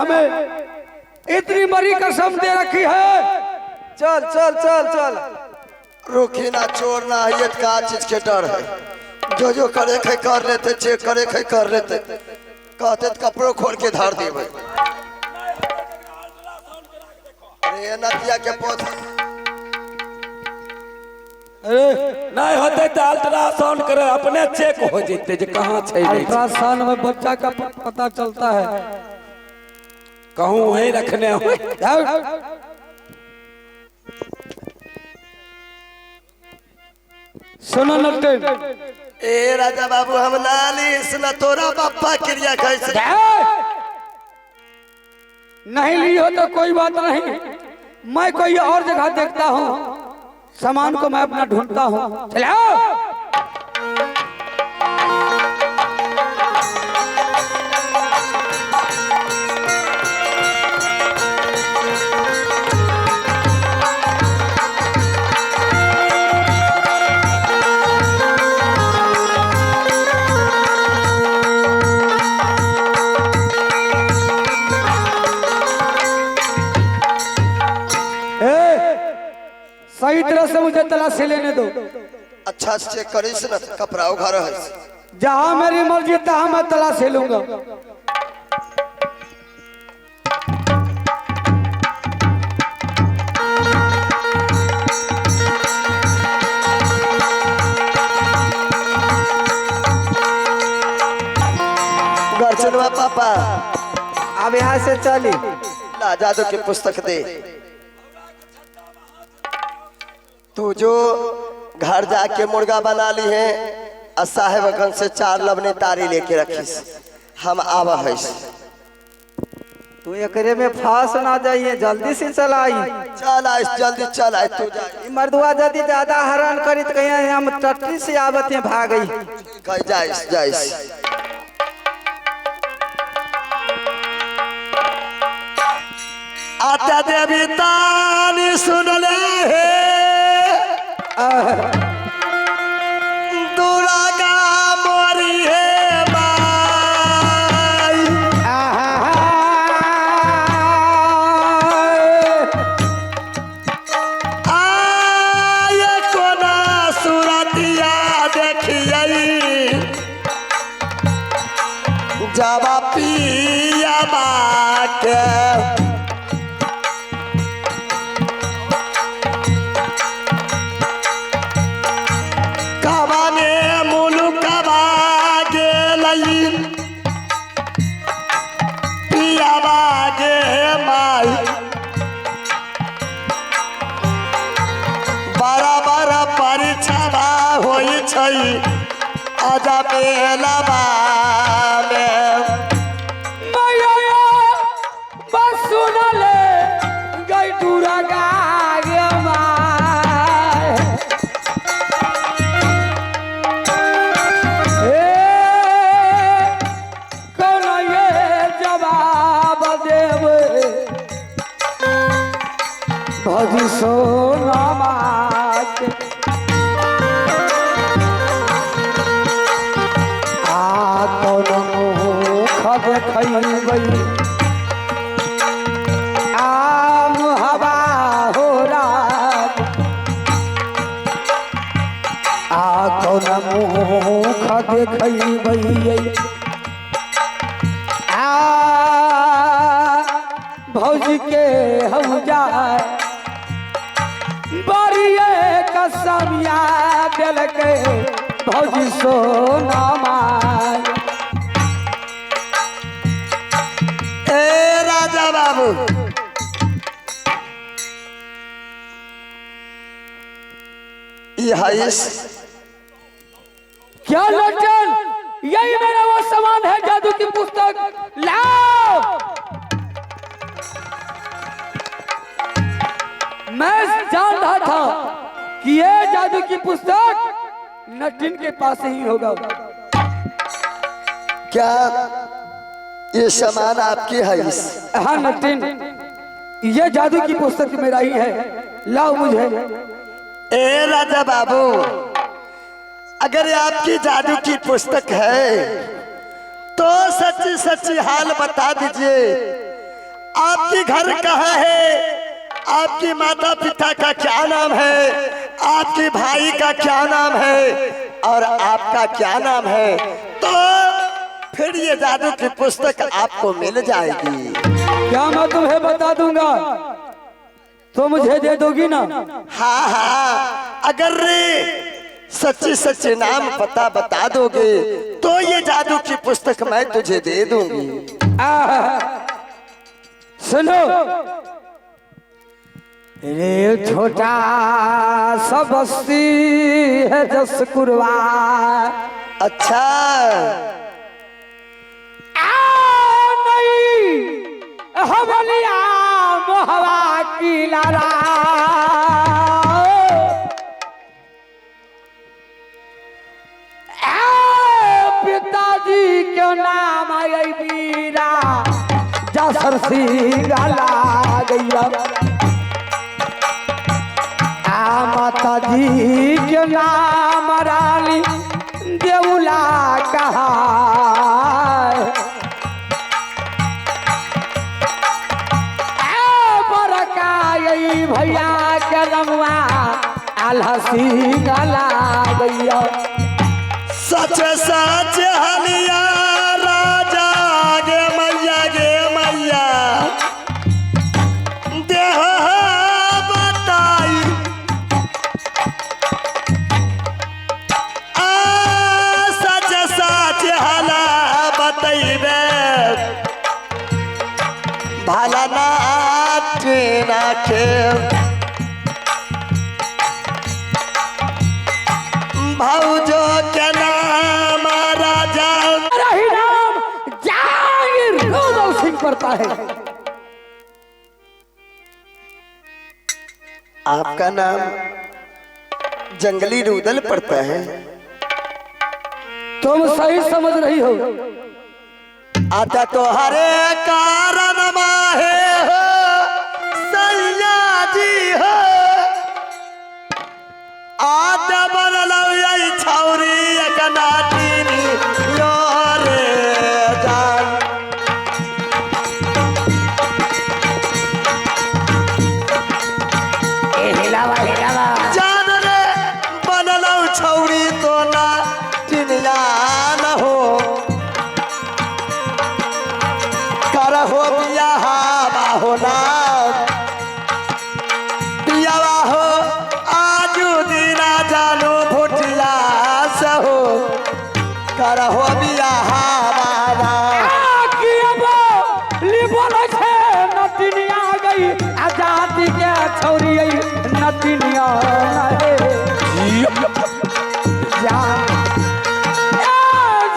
हमें इतनी बड़ी कसम दे रखी है। चल चल चल चल। रुकी ना, चोर ना है, का चीज के डर है? जो जो करे के कर लेते, चेक करे के कर लेते, कहते तो कपड़ो खोल के धर देवे। अरे नदिया के पौधा। अरे नहीं होते तो अल्ट्रासाउंड करे, अपने चेक हो जेते जे कहाँ छै नहीं छै। अल्ट्रासाउंड में बच्चा का पता चलता है। कहूँ वहीं रखने हो। जाओ। सुनो नटिन। ए राजा बाबू, हम नालिश न तोरा बापा क्रिया कैसे। नहीं ली हो तो कोई बात नहीं, मैं कोई और जगह देखता हूँ, सामान को मैं अपना ढूंढता हूँ। चलो। ए, सही तरह से मुझे तलाशी लेने दो। अच्छा से चेक करिस न, कपड़ा उघार है। जहाँ मेरी मर्जी तहाँ मैं तलाशी लूंगा। गर्चनवा पापा। अब यहाँ से चली। ला जादू की पुस्तक दे। तू जो घर जाके मुर्गा बना ली है और साहेबगंज से 4 लवनी तारी लेके रखीस, हम आवा है। तू एकरे में फंस ना जाइए, जल्दी से चलाई। चल आइस, जल्दी चल आइस, तू जा। ई मर्दुआ यदि ज्यादा हैरान करी तो कहीं हम टट्टी से आवत हैं भागई। कहीं जाइस जाइस। आता देवी तानी सुन ले हे दुर्गा मोरी हे माई। आय कोना सुरतिया देखियई जब पिया के कबाने मुलुकबा गेलई पियाबा गे माई। बराबर परीक्षाबा होइ छै आजा मेलबा में। मैया बस सुन ले गई दुर्गा गे माय। ए कौन ये जवाब देवे भजी सोना के। आ कौन मुख देखैबै आम हवा हो रात। आ कौन मुख देखैबै आ भौजी के हम जाए बड़िए कसमिया दिलके भौजी सोना माय। ए राजा बाबू, ई हईस। क्या लटन, यही मेरा वो सामान है जादू की पुस्तक, लाओ। मैं जान रहा था कि ये जादू की पुस्तक नटिन के पास ही होगा। क्या ये सामान आपकी है? हाँ नटिन, ये जादू की पुस्तक मेरा ही है, लाओ मुझे। ए राजा बाबू, अगर ये आपकी जादू की पुस्तक है तो सच्ची सच्ची हाल बता दीजिए। आपके घर कहाँ है, आपके माता पिता का क्या नाम है, आपके भाई का क्या नाम है और आपका क्या नाम है, तो फिर ये जादू की पुस्तक आपको मिल जाएगी। क्या मैं तुम्हें बता दूंगा तो मुझे दे दोगी ना? हाँ हाँ, अगर सच्ची सच्ची नाम पता बता दोगे तो ये जादू की पुस्तक मैं तुझे दे दूंगी। सुनो रे, छोटा सा बस्ती है जसपुरवा। अच्छा। आ नहीं हवलिया मोहवा की लारा, पिताजी के नाम आई बीरा जासर सिंह गैया, आ माता जी के नाम रानी देउला कहा, भैया के रमुआ आल्हा सिंह गैया। सच सच हलिया राजा गे मैया गे मैया देह बताई, आ सच सच हला बतैबे भला नाच नाचे भाऊजो के नाम राजा ही नाम जहांगीर रुदल सिंह पड़ता है। आपका नाम जंगली रुदल पड़ता है। तुम सही समझ रही हो। आता तो हरे कारण माहे हो सैया जी हो, आता बनलौ यही छौरी एक नातिनी यो रे जान। जान रे बनलौ छौरी तो ना टिनिया न हो, करहो बियाह हो ना बियाह हो, आजू दीना जानो भुटिया सहो, करहो बियाह बाबा। नतिनिया गई आजादी के छौरी नतिनिया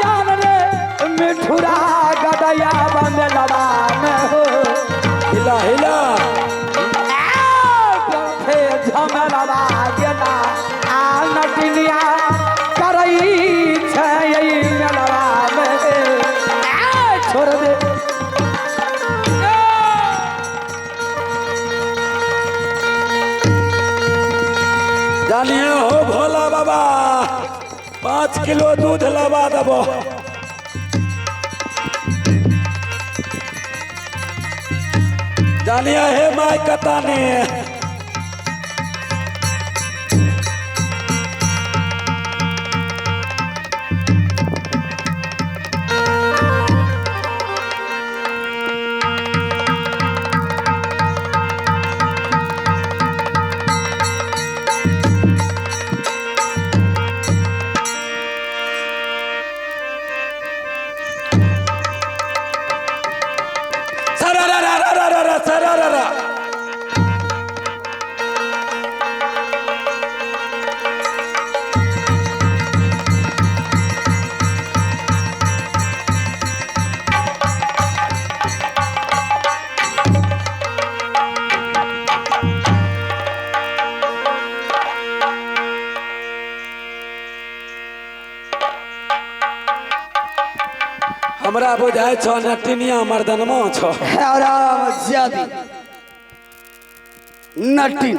जान रे मिठुरा गदया बंदलवा में हो, हिला हिला झमलवा गेला आ नटिनिया करई छै मेलवा में, छोड़ दे। जानिए हो भोला बाबा 5 किलो दूध लबा देबो। जानिए हे my कताने हमरा बुझाइ छौ नटिनिया मर्दनमा छौ। हरामजादी नटिन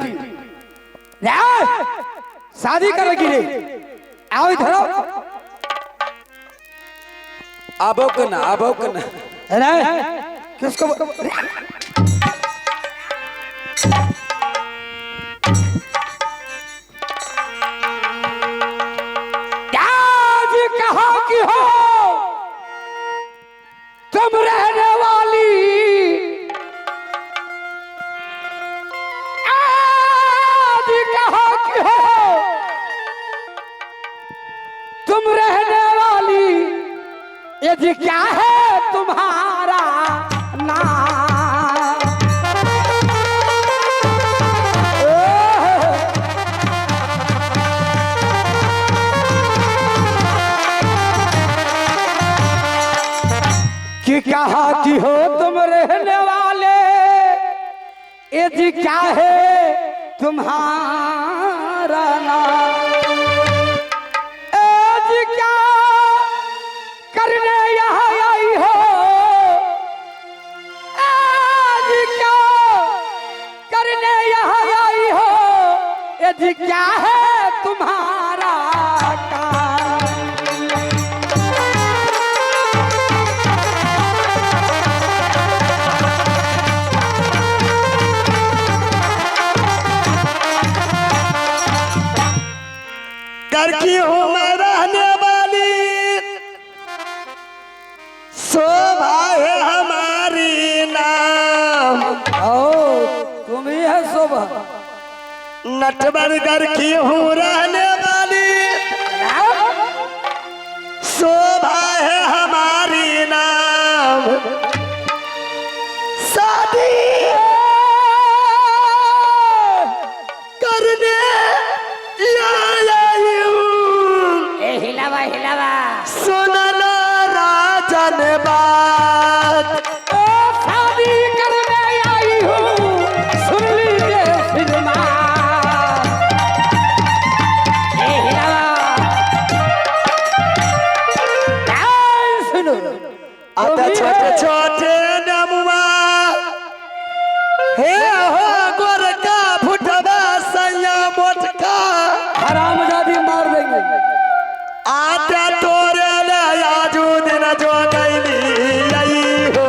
शादी करेगी रे, आओ इधर आओ। आबो के ना, आबो के ना। अरे किसको क्या है तुम्हारा नाम। ओह! कि कहा कि हो तुम रहने वाले, ये जी क्या है तुम्हारा नाम। ए जी क्या करने यहाँ आई हो, ए जी क्या करने यहाँ आई हो, ये जी क्या है तुम्हारा काम। घर की हूँ मैं रहने वाली, शोभा है हमारी नाम। ओ तुम ही है शोभा। नटवर घर की हूँ रहने वाली, शोभा है हमारी नाम। शादी करने आई हूँ, हिलावा हिलावा सुन लो राजन बात। ओ शादी करने आई हूँ, सुन लीजिए श्रीमान। ए हिलावा ए, सुनो आता छोटे छोटे नमुआ, हे हो गोरका फुटवा सैया मोटका, हरामजादी मार देंगे। आता तोरे ले आजू दिन जो गईली आई हो।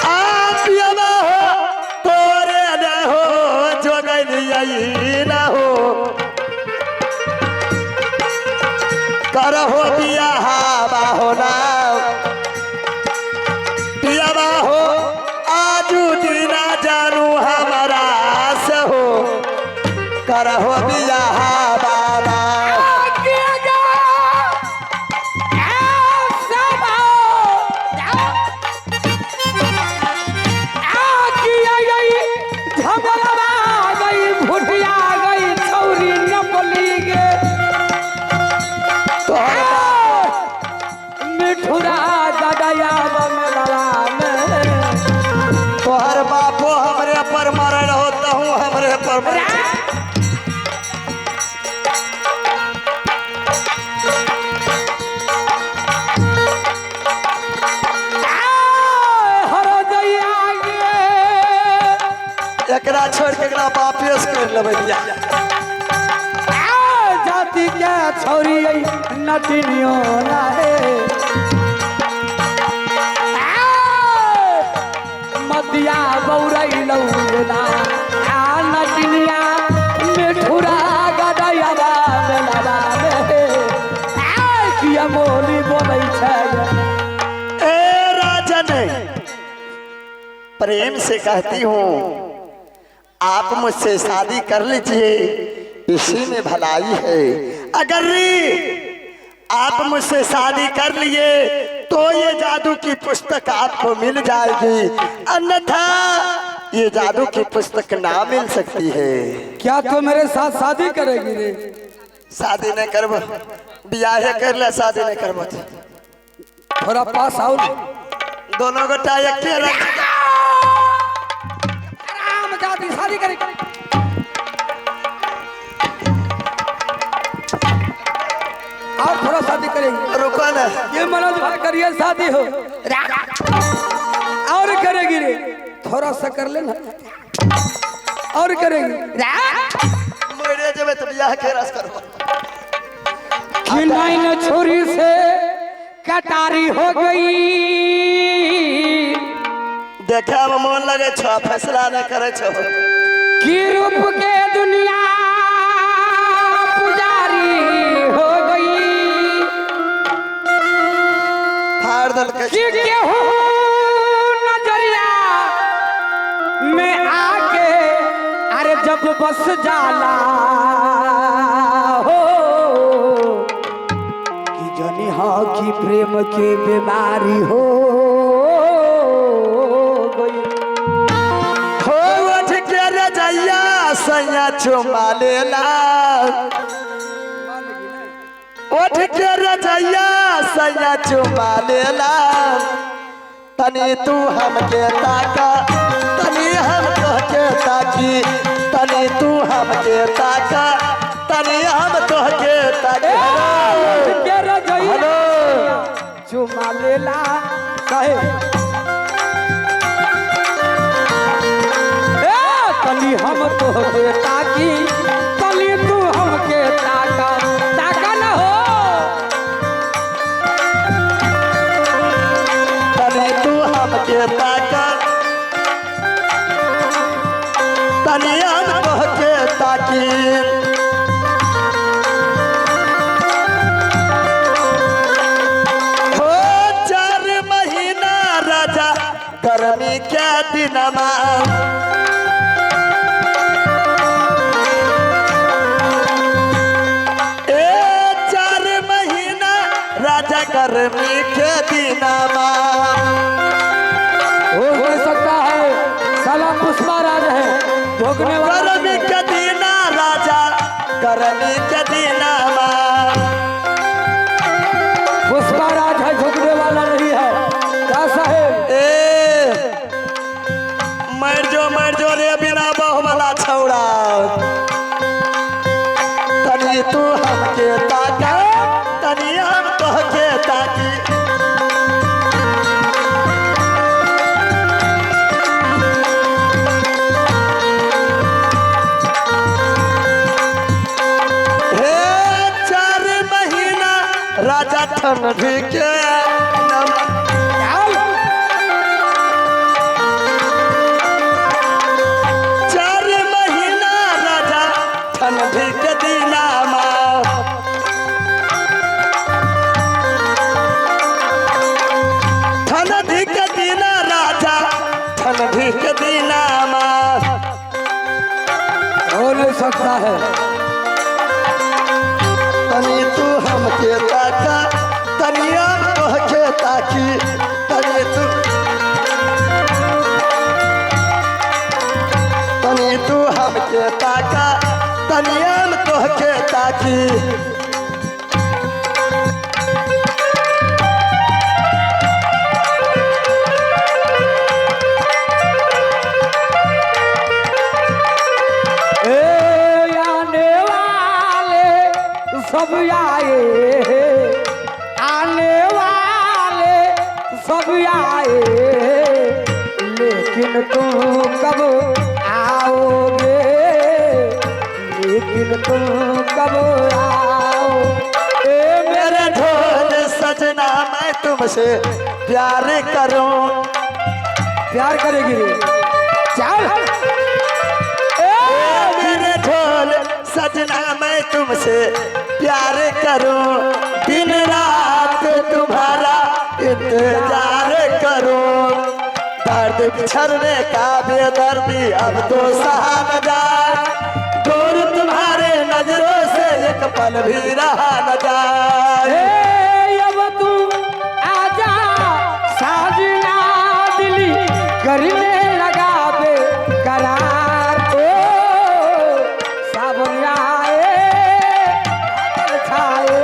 आप यवा हो तोरे ले हो जो गईली आई ना हो, करहो बियाह हो ना पियावा हो, आजू दिना जानू हमारा से हो, करहो बियाह बाबा। तोहर बापो हमरे पर मरल हो, तहु हमरे पर मरल। एकरा छोड़ के एकरा बापे से कर लेबै बियाह। जाति के छोरी नटिनियो ना हे, मदिया बौरई लौला आ नटिनिया मिठुरा गदया बेलवा में आ किया बोली बोलै छै। ए राजन, प्रेम से कहती हूँ आप मुझसे शादी कर लीजिए, इसी में भलाई है। अगर आप मुझसे शादी कर लिए तो ये जादू की पुस्तक आपको मिल जाएगी, अन्यथा ये जादू की पुस्तक ना मिल सकती है। क्या तो मेरे साथ शादी करेगी रे? शादी नहीं करब, बियाहे कर ले, शादी नहीं करब। थोड़ा पास आओ। दोनों गोटा एके रंग। आराम जाती शादी करेगी। और थोड़ा शादी करेगी। रुको ना, ये मनोज भाई करिए शादी हो और करेगी रे, थोड़ा सा कर लेना और करेगी। मरे जेबे तो बियाह के रस करब। कि नैन छुरी से कटारी हो गई, देखे में मन लगे छो, फैसला नहीं करे छो। कि रूप के दुनिया पुजारी हो गई, फाड़ दलकै। कि केहू नजरिया में आके अरे जब बस जाला हो, जनी हो कि प्रेम के बीमारी हो गई। हो उठ के रजैया सैया चुमा लेला, उठ के रजैया सैया चुमा लेला। तनी तू हमके ताका, तनी हम तोहके ताकी, तनी तू हमके ताका, तनी हम तोहके ताकी। के रजैया हेलो। चुमा लेला साहेब। ए तनी हम तोहके ताकी, तनी तू हमके ताका, ताका न हो। तनी तू हमके ताका, तनी हम तोहके ताकी। हो 4 महीना राजा गर्मी के दिनमा, ए 4 महीना राजा गर्मी के दिनमा। हो नहीं सकता है, साला पुष्पा राज है, भोगने वाला। गर्मी के दिना राजा, गर्मी के दिनामा। पुष्पा राज है, झुकने वाला नहीं है क्या साहेब? ए मर जो रे बिना बहु वाला छौड़ा। तनी तू हमके ताका, तनी हम तोहके ताकी। हे 4 महीना राजा ठंडी के नम। 4 महीना राजा ठंडी के दिनामा। ठंडी के दिना राजा, ठंडी के दिनामा। हो नहीं सकता है। तनी तू हमके ताका, तनी हम तोहके ताकी, तनी तू, तनी तू हमके ताका, तनी हम तोहके ताकी। ए आने वाले सब आए, आने वाले सब आए, लेकिन तुम कब आओगे, लेकिन तुम कब आओ। ए मेरे ढोल सजना मैं तुमसे प्यार करूं। प्यार करेगी रे, चल। ए मेरे ढोल सजना मैं तुमसे प्यार करूं, दिन रात तुम्हारा इंतजार करूं। दर्द बिछड़ने का बेदर्दी अब तो सहा न जाए, दूर तुम्हारे नजरों से एक पल भी रहा न जाए। ए अब तू आजा साजना, दिली करने लगा बे करार। ओ सावन आए बादल छाए,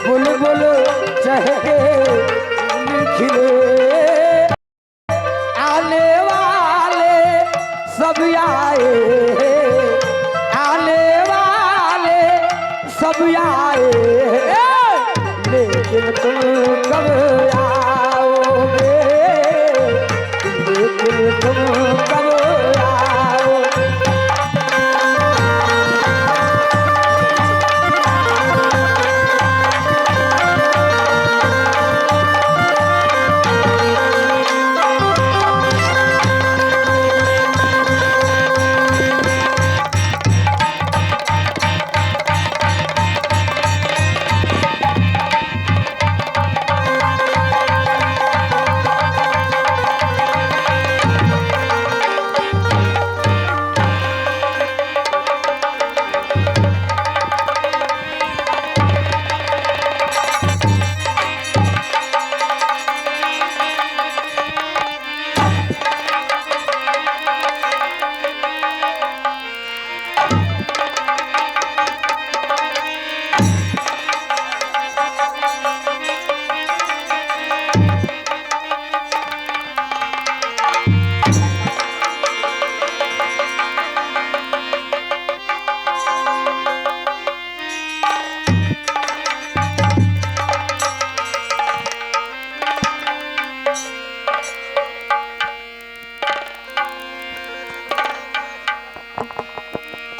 बुलबुल चहके फूल खिले, आने वाले सब आए, आने वाले सब आए, लेकिन तुम कब आओगे,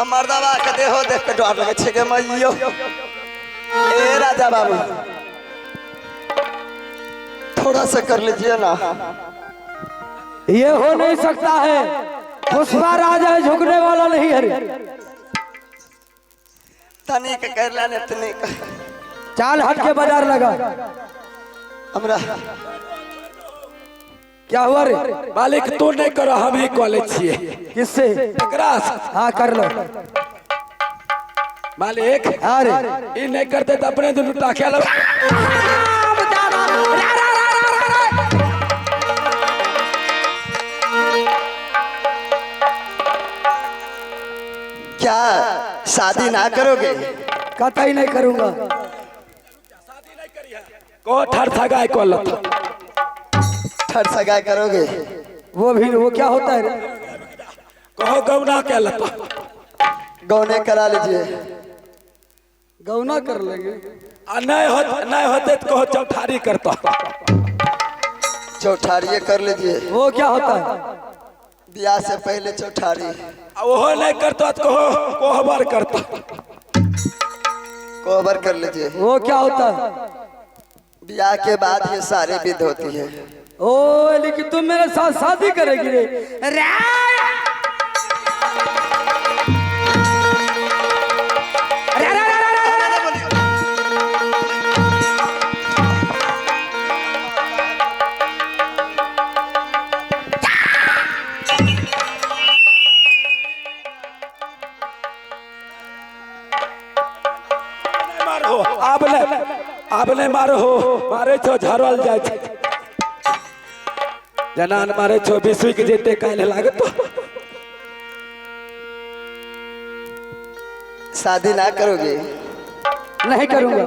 मर्दवा के देहो देख के डर लगे छै गे मैयो। ए राजा बाबू थोड़ा सा कर लीजिए ना। ये हो नहीं सकता है, पुष्पा राज है, झुकने वाला नहीं है। तनिक कर लेने तनिक। चाल हट के बाजार लगा। हमरा क्या हुआ रे मालिक? तू नहीं करो, हम ही कॉलेज छिए। किससे? एकरा से। हाँ कर लो मालिक। हाँ रे। ई नहीं करते तो अपने दुनू टाके लो। क्या शादी ना करोगे? कतई नहीं करूंगा। को ठर थगाय को लत। ठर सगाई करोगे? वो भी वो क्या होता है रे? कहो गौना के लत। गौने करा लीजिए। गौना कर लेंगे। आ नहीं होत, नहीं होते तो कहो चौठारी करता। चौठारी कर लीजिए। वो क्या होता है? ब्याह से पहले चौठारी। आ ओहो नहीं करता तो कहो कोहबर करता। कोहबर कर लीजिए। वो क्या होता है? ब्याह के बाद ये सारे विध होती है। ओ लेकिन तुम मेरे साथ शादी करेगी रे? रे रे रे रे रे रे। नहीं मारो, आब नहीं, आब नहीं मारो, मारे छो झरल जाय छै। जनान मारे छो बिसुक जेते काल्हि लागत। शादी ना करोगे? नहीं करूंगा।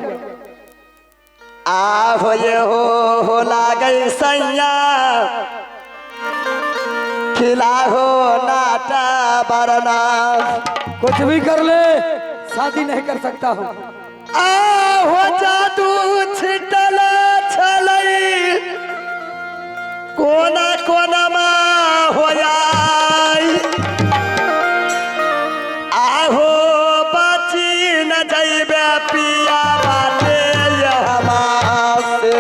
आ हो ये हो लागई सैया खिला हो नाटा बरना। कुछ भी कर ले, शादी नहीं कर सकता हूँ। आ हो जादू छिटल छलई कोना कोना मा हो जाई। आहो बची न जइबे पिया बाटे यहाँ से।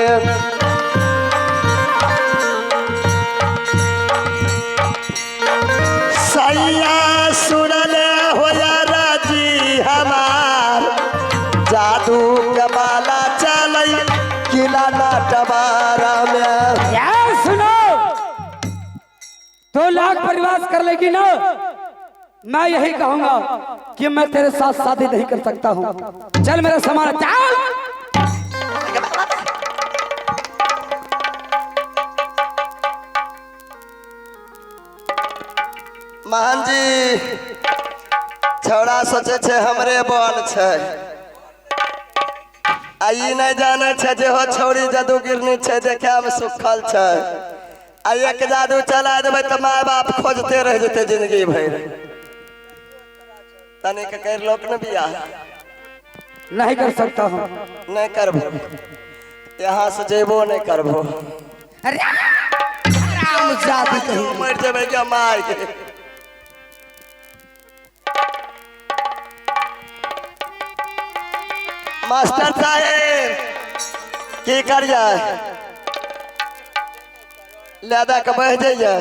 सैया सुनले हो राजी हमार जादू के बाला चलई किला नाटबारा में। यार सुनो, 2 लाख परिवास कर लेगी ना, मैं यही कहूंगा कि मैं तेरे साथ शादी नहीं कर सकता हूँ। चल मेरा सामान चल। महान जी छौड़ा सोचे छे हमरे बल छे, आ ई नहीं जाने छे जे हो छौड़ी जादू गिरनी छे देखे में सुखल छे। आ एक जादू चला देबै तो my बाप खोजते रह जेते जिंदगी भर। तनिक कर लोक न बियाह। नहीं कर सकता हूँ। नहीं करबो, यहाँ से जेबो नहीं करबो। मर जेबै के मार के। मास्टर साहेब की करिए? लादा के बह जाइए।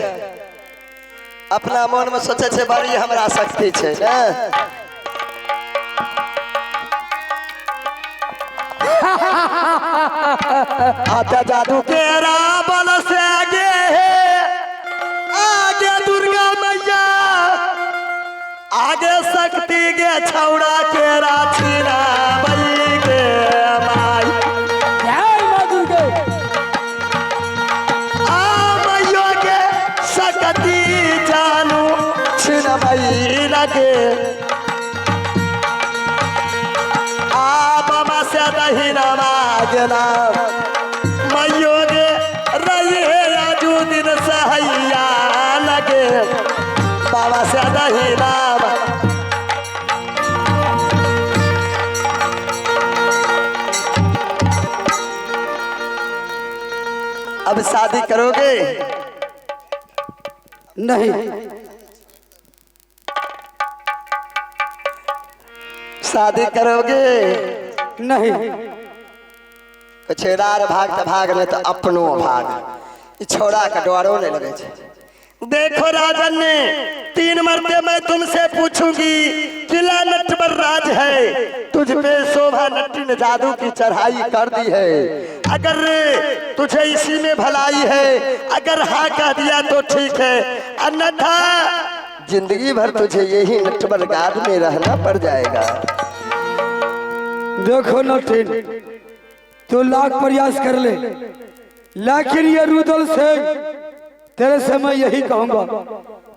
अपना मन में सोचे छे बड़ी हमरा शक्ति छे ने। आता जादू के रावण से आगे है, आगे दुर्गा मैया, आगे शक्ति गे छौड़ा के राछिना बई गे माई। जय मां दुर्गे। आ मैयो के शक्ति जानू छिनबई लगे। आ बाबा से दहिना मागना मैयो गे रही राजू दिन सहैया लगे। बाबा से दहिना अब शादी करोगे? नहीं। शादी करोगे? नहीं। छेदार भाग तो भाग, नहीं तो अपनो भाग। ई छोड़ा के डरो नहीं लगे छे। देखो राजन ने 3 मरते मैं तुमसे पूछूंगी, किला नटवर राज है, तुझ पे शोभा नट्टी ने जादू की चढ़ाई कर दी है, अगर तुझे इसी में भलाई है, अगर हाँ कह दिया तो ठीक है, अन्यथा जिंदगी भर तुझे यही नटवर गाद में रहना पड़ जाएगा। देखो नटिन, तू लाख प्रयास कर ले, लेकिन ये रुदल से तेरे से मैं यही कहूंगा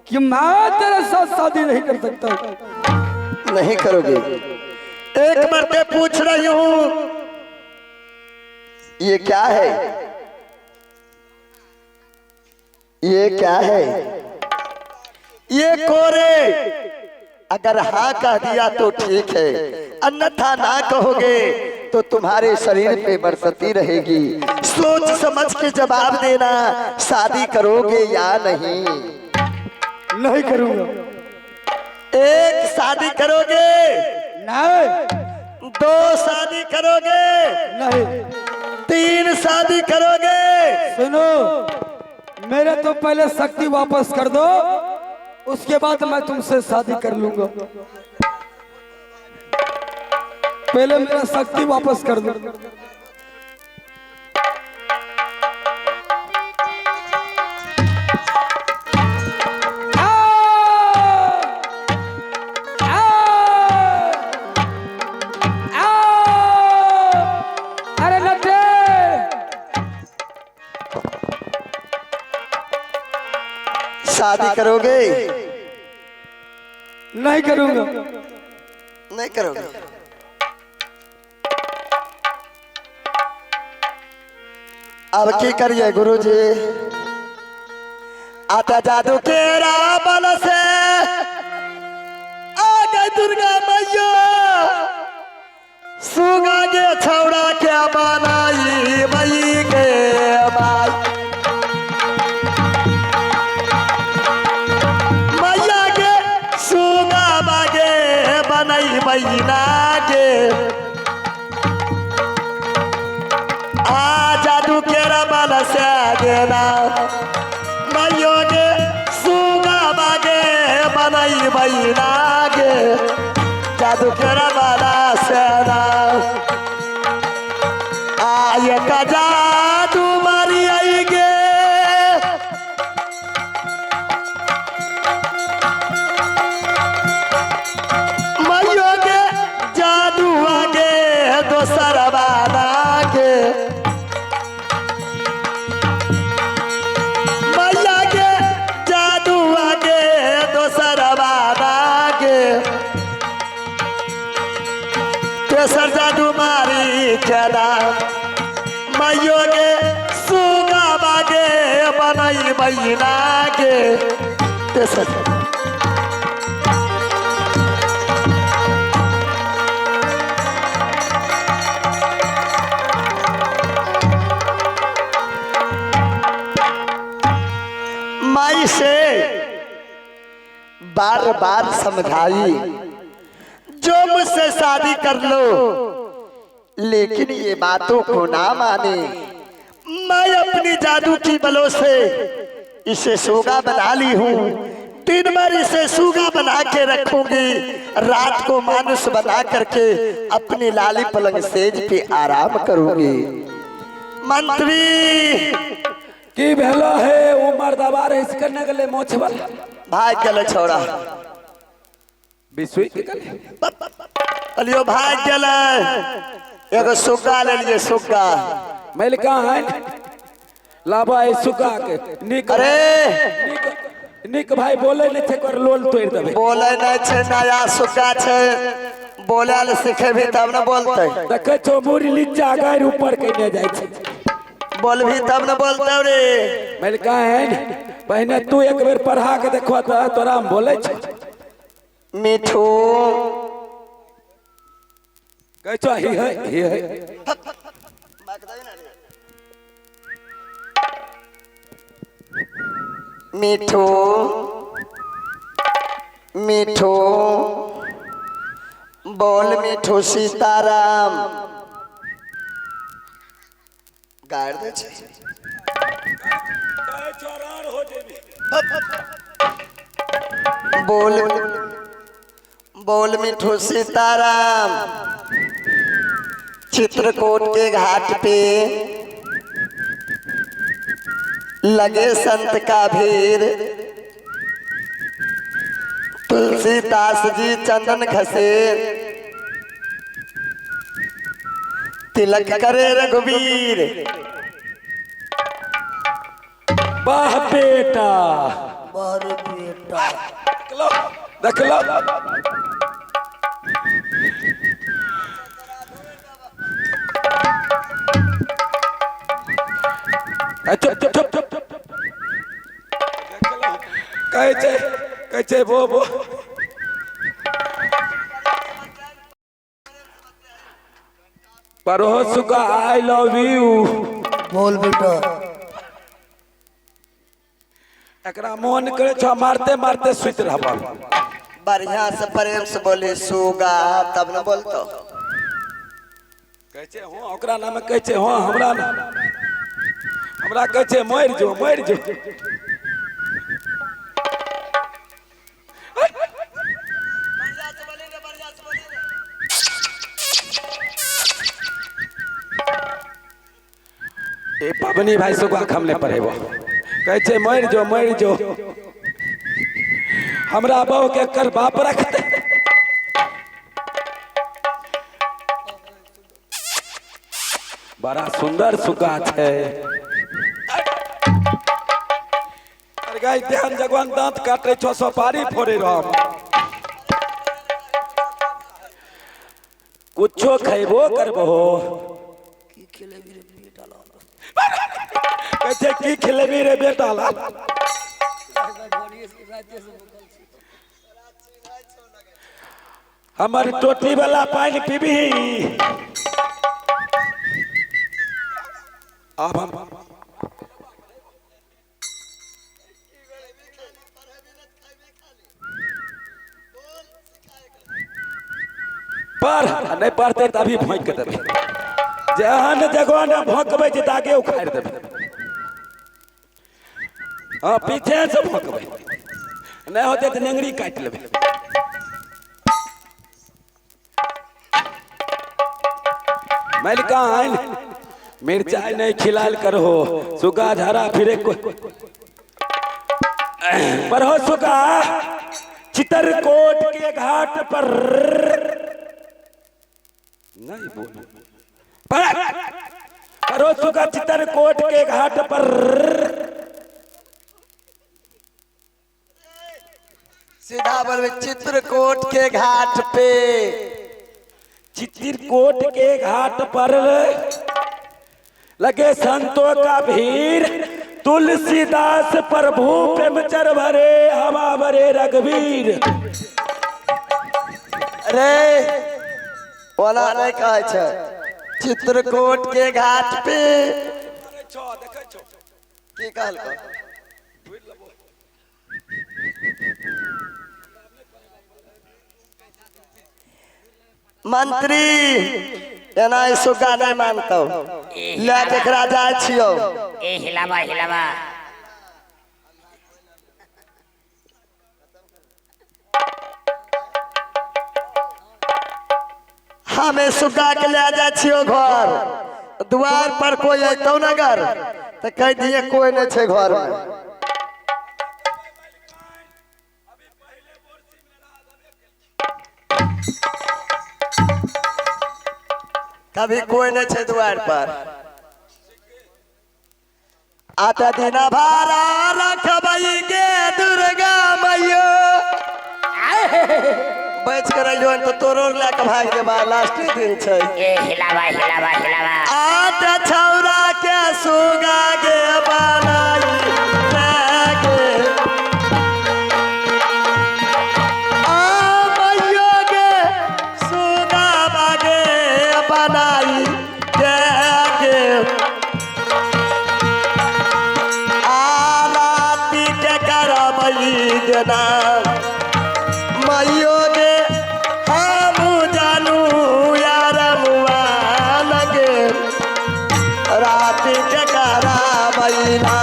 कि मैं तेरे साथ शादी नहीं कर सकता। नहीं करोगे? एक मरते पूछ रही हूं, ये क्या है? ये क्या है? ये कोरे। अगर हाँ कह दिया तो ठीक है, अन्यथा ना कहोगे तो तुम्हारे शरीर पे बरसती रहेगी। सोच समझ के जवाब देना, शादी करोगे या नहीं? नहीं करूंगा। एक शादी करोगे? नहीं। 2 शादी करोगे? नहीं। 3 शादी करोगे? सुनो, मेरे तो पहले शक्ति वापस कर दो, उसके बाद मैं तुमसे शादी कर लूंगा। पहले मेरा शक्ति वापस कर दो। अरे नटे, शादी करोगे? नहीं करूंगा। नहीं करोगे? अब की करिए गुरुजी? आता जादू के रावण से आ गई दुर्गा मैया, सुगा के छौड़ा के बनाई मई के माई, मैया के सुगा बागे बनाई मैना के। आ जादू के रबल से गेना मैयो गे सुगा बागे बनाई मैना गे, जादू के रबल से ना। आय का जादू मारी आई गे, मैयो गे जादू आगे दोसर बाना के, मैया के जादू आगे दोसर बाना के, तेसर जादू मारी केना मैयो गे सुगा बागे बनाई मैना के, तेसर। माई से बार बार समझाई, जो मुझसे शादी कर लो, लेकिन ये बातों को ना माने। मैं अपनी जादू की बलों से इसे सुगा बना ली हूँ, दिन भर इसे सुगा बना के रखूंगी, रात को मानुष बना करके अपनी लाली पलंग सेज पे आराम करूंगी। मंत्री की भेलो है वो मर्दबा रहे करने के लिए मोछ वाला भाग गए छोड़ा बिसुई के गले अलियो भाग गए। एगो सुग्गा ले लिए सुग्गा मैल कहाँ है लाबा है सुग्गा के निक। अरे निक भाई बोले नहीं छे कर लोल तोड़ देबे। बोले नहीं छे, नया सुग्गा छे, बोले ले सीखे भी तब न बोलते। देखे छो मुरी नीचा गार ऊपर कने जाय छे, बोलभी तब न बोलते रे। मैल कहाँ है पहले तू एक बेर पढ़ा के देखो तो तोरा हम बोले छे। मिठू कहै छो ही है ही है। मिठू मिठू बोल मिठू सीताराम गाड़ दे छै। कहै छौ राड़ हो जेबी। बोल बोल मिठू सीताराम। चित्रकूट के घाट पे लगे संत का भीड़, तुलसीदास जी चंदन घसे, तिलक करे रघुवीर। वाह बेटा, वाह रे बेटा। देखलो देखलो। चुप चुप चुप चुप। देखलो कहै छै, कहै छै बो बो। पर हो सुगा I love you. बोल बेटा। एकरा मोन करे छौ मारते मारते सुति रहबा। बढ़िया से प्रेम से बोली सुगा तब न बोलतो। कहै छै हँ, ओकरा नाम कहै छै हँ, हमरा नाम हमरा कहै छै मरि जो मरि जो। ए पबनी भाई सुगा हम नहि पढ़ेबो। कहै छै मरि जो मरि जो, हमरा बहू के कर बाप रखते। बड़ा सुंदर सुगा छै। अरे गाय ध्यान जगवान दांत काटे छौ सोपारी फोड़े रह। कुछो खैबो करबो। की खिलेबी रे बेटा लाल? कहै छै की खिलेबी रे बेटा लाल? हमर टोटी वाला पानि पीबी। आब हम पढ़ नहीं पढ़ते तभी भोंक के देबै। जहन जगह ने भोंकबै छै तऽ आगे उखाड़ि देबै। हाँ पीछे से भोंकबै, नहीं होते तऽ नेंगरी काटि लेबै। मलिकान मिर्चाई नहीं खिलाल करहो सुगा झरा फिरे को पर हो सुगा। चित्रकूट के घाट पर नहीं बोलो पर हो सुगा। चित्रकूट के घाट पर सीधा बोलबे चित्रकूट के घाट पे। चित्रकूट के घाट पर लगे संतों का भीड़, तुलसीदास प्रभु प्रेम चर भरे हवा भरे रघुवीर। अरे ओना नहीं कहै छै चित्रकूट के घाट पे। की कहलको? मंत्री एना सुग्गा नहीं मानतो, ले के एकरा जाइ छियौ। ए हिलावा हिलावा। हमें सुग्गा के ले जाइ छियौ घर द्वार पर, कोई अयतौ ना घर तऽ कहि दिए कोई नहीं छै घर में। कभी कोई नहीं छै द्वार पर। आता दिना भारा रखबई गे दुर्गा मैयो, बच के रहियो तो तोरो लए के भागि जेबा, लास्ट दिन छै। ए हिलावा हिलावा हिलावा। आटा छौरा के सुगा गे बनाई गे, आ मैयो गे सुगा बागे बनाई गे गे। आ राति के करबई गे ना मैयो गे, हम आवैना।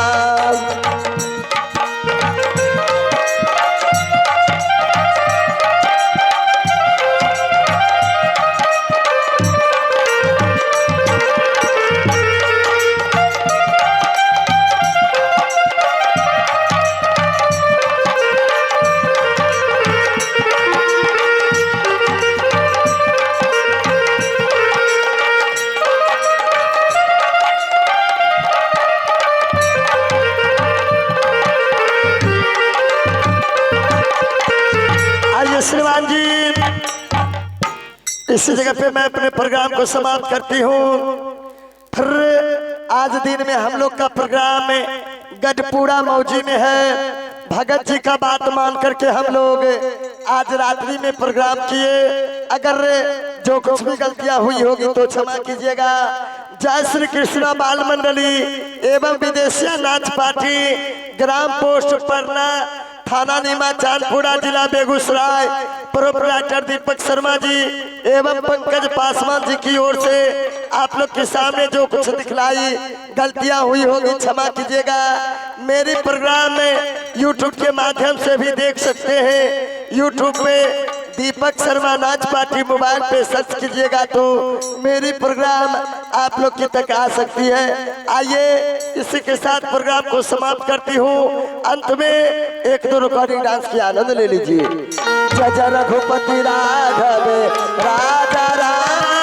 आइए श्रीमान जी, इसी जगह पे मैं अपने प्रोग्राम को समाप्त करती हूँ। फिर आज दिन में हम लोग का प्रोग्राम गढ़पुरा मौजी में है। भगत जी का बात मान करके हम लोग आज रात्रि में प्रोग्राम किए। अगर जो कुछ भी गलतियां हुई होगी तो क्षमा कीजिएगा। जय श्री कृष्णा बाल मंडली एवं विदेशिया नाच पार्टी, ग्राम पोस्ट परना, थाना नीमा चांदपुरा, जिला बेगूसराय, प्रोपराइटर दीपक शर्मा जी एवं पंकज पासवान जी की ओर से आप लोग के सामने जो कुछ दिखलाई गलतियां हुई होगी क्षमा कीजिएगा। मेरी प्रोग्राम में यूट्यूब के माध्यम से भी देख सकते हैं। यूट्यूब पे दीपक शर्मा नाच पार्टी मोबाइल पे सर्च कीजिएगा तो मेरी प्रोग्राम आप लोग की तक आ सकती है। आइए इसी के साथ प्रोग्राम को समाप्त करती हूँ। अंत में एक दो रिकॉर्डिंग डांस की आनंद ले लीजिए। जय जय रघुपति राघव राजा राम।